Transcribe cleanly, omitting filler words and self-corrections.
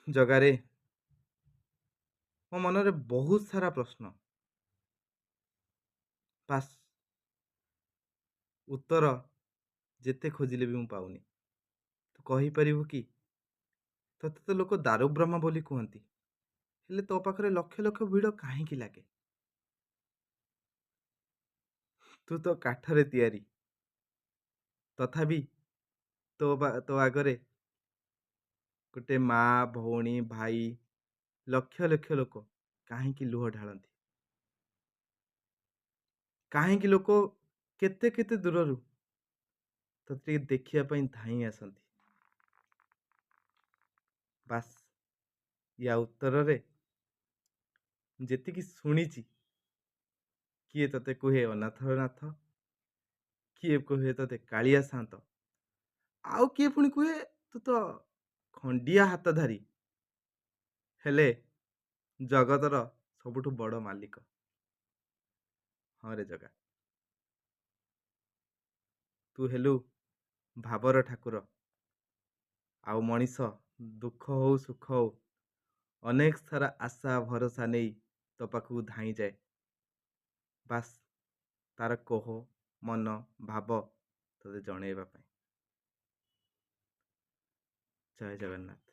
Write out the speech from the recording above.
ଜଗାରେ, ମୋ ମନରେ ବହୁତ ସାରା ପ୍ରଶ୍ନ, ବାସ୍ ଉତ୍ତର ଯେତେ ଖୋଜିଲେ ବି ମୁଁ ପାଉନି। ତୁ କହିପାରିବୁ କି? ତୋତେ ତ ଲୋକ ଦାରୁବ୍ରହ୍ମ ବୋଲି କୁହନ୍ତି, ହେଲେ ତୋ ପାଖରେ ଲକ୍ଷ ଲକ୍ଷ ଭିଡ଼ କାହିଁକି ଲାଗେ? ତୁ ତ କାଠରେ ତିଆରି, ତଥାପି ତୋ ଆଗରେ ଗୋଟେ ମା, ଭଉଣୀ, ଭାଇ, ଲକ୍ଷ ଲକ୍ଷ ଲୋକ କାହିଁକି ଲୁହ ଢାଳନ୍ତି? କାହିଁକି ଲୋକ କେତେ କେତେ ଦୂରରୁ ତୋତେ ଟିକେ ଦେଖିବା ପାଇଁ ଧାଇଁ ଆସନ୍ତି? ବାସ୍, ୟା ଉତ୍ତରରେ ଯେତିକି ଶୁଣିଛି, କିଏ ତତେ କୁହେ ଅନାଥର ନାଥ, କିଏ କୁହେ ତତେ କାଳିଆ ସାଆନ୍ତ, ଆଉ କିଏ ପୁଣି କୁହେ ତୁ ତ ଖଣ୍ଡିଆ ହାତଧାରୀ, ହେଲେ ଜଗତର ସବୁଠୁ ବଡ଼ ମାଲିକ। ହଁ ରେ ଜଗା, ତୁ ହେଲୁ ଭାବର ଠାକୁର। ଆଉ ମଣିଷ ଦୁଃଖ ହଉ ସୁଖ ହଉ, ଅନେକ ସାରା ଆଶା ଭରସା ନେଇ ତୋ ପାଖକୁ ଧାଇଁଯାଏ। ବାସ୍ ତାର କୋହ, ମନ, ଭାବ ତୋତେ ଜଣେଇବା ପାଇଁ। ଜୟ ଜଗନ୍ନାଥ।